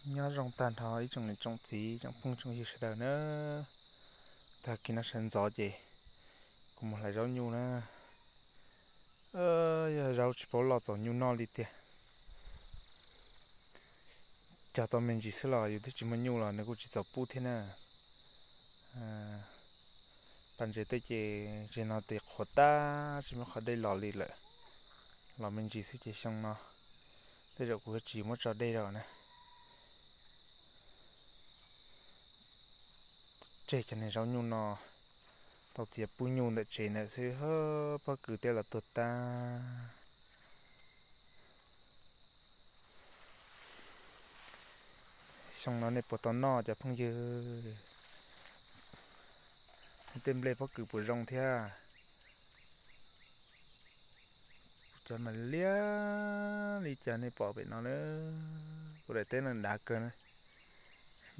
Nyob zoo tag nrho ib tsoom niam tsoom txiv tsoom phooj tsoom ywg sawv daws na. Tag kis no sawv ntxov ces kuv mus hlais zaub nyuj na. Yog zaub tsis paub loj txaus nyuj noj li tiag. Cog tau me ntsis xwb los yus twb tsis muaj nyuj los nws kuj tsis txaus pub thiab na. Pas ntses tej ces tsis no tes qhuav tag tsis muaj qhov dej los li lawm. Los me ntsis xwb ces xyoo no tej zaum kuv yuav tsis muab tso dej rau na. Tseg cov niag zaub nyuj no tau txiav pub nyuj ntawm tsev ntawd xwb, pob kws tej los tuag tag. Xyoo no nej puas tau noj cov phooj ywg? Tej nplej pob kws puas zoo thiab? Kuv cov mas liab li cas nej pom pem no na. Kuv daim teb no dav kawg na,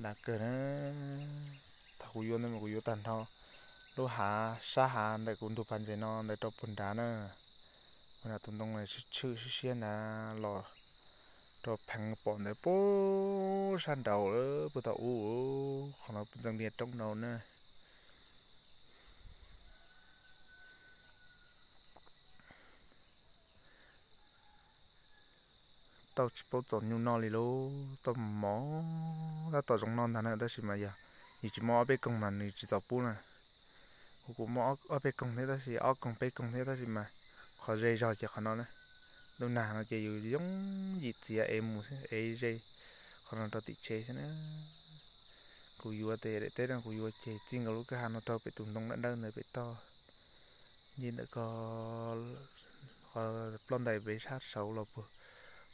dav kawg na. Thaum kuv yuav ntawd mas kuv yuav tag nrho lub hav sab hav ntawm kuv ntug pas ntses no ntawd rau puag nrad na. Puag nrad tus ntoo tshwm siab siab nrad los rau pheev pom ntawd puag sab nraud puag thaum ub, qhov no ntxeev lias roob nraud na. Tau tsis paub txaus nyuj noj li lauj, tau mos mos, tab tom zoo noj ntag na tab sis mas yog yus tsis muaj ob peb koog mas nws tsis txaus pub na. Kuv kuj muaj ob peb koog thiab tab sis ob koog peb koog thiab tab sis mas qhov ze zog ces qhov no na. Ntuj nag no ces yus yooj yim txiav es mus xwb es ze qhov no rau tim tsev xwb na. Kuv yuav tes daim teb no kuv yuav ces txij nkaus lub kwj ha no rau pem tus ntoo dawb dawb ntawd pem toj, nce ntawm ko qhov ploj ntais pem sab saud los puag,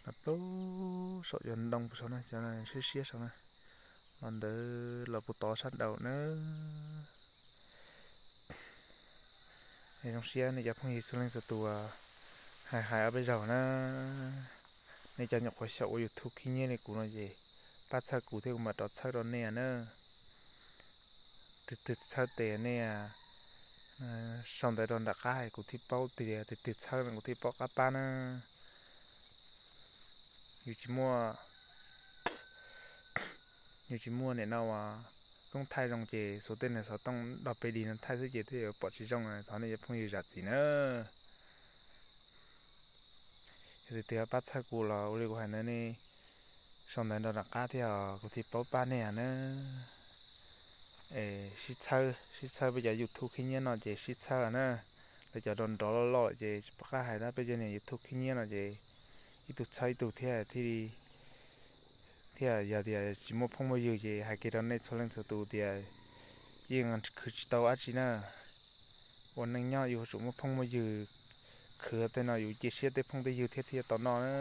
no plaub saum cov ntoo puag saud na, cov siab siab saud na, los ntawd los puag tod sab nraud na. Zoo siab nej cov phooj ywg txhua leej txhua tus hais hais ob peb zaug na. Nej cov nyuam qhuav xyaum ua YouTube khib nyiab li kuv no ces pab txhawb kuv thiab kuv mam rov txhawb rau nej na. Tus twg txhawb tes nej sau ntawv rau nram qab hais kuv thiaj paub tias tus twg txhawb no kuv thiaj paub qab pab na. Yus tsis muaj, yus tsis muaj nim no as, koob thaij zoo ces xuas tej niag xov tooj dog pes dis no thaij xwb ces twb yuav pom tsis zoo, thov nej cov phooj ywg zam txim na. Yog tus twg pab txhawb kuv los ua li kuv hais ntawd nej sau ntawv nram qab thiab kuv thiaj paub pab nej na. Es sib txhawb sib txhawb peb cov YouTube khib nyiab no ces sib txhawb na. Lawv cov nrov nrov loj loj ces tsis pom qab hais tab peb cov niag YouTube khib nyiab no ces ib tug txhawb ib tug thiab thiaj li, thiab yog tias tsis muaj phooj muaj ywg ces hais kiag rau nej txhua leej txhua tus tias yeej khwv tsis tau dab tsi na. Ua neej nyob yus yuav tsum muaj phooj muaj ywg, khwv tej no yus cia siab tej phooj tej ywg thiab thiaj tau noj na.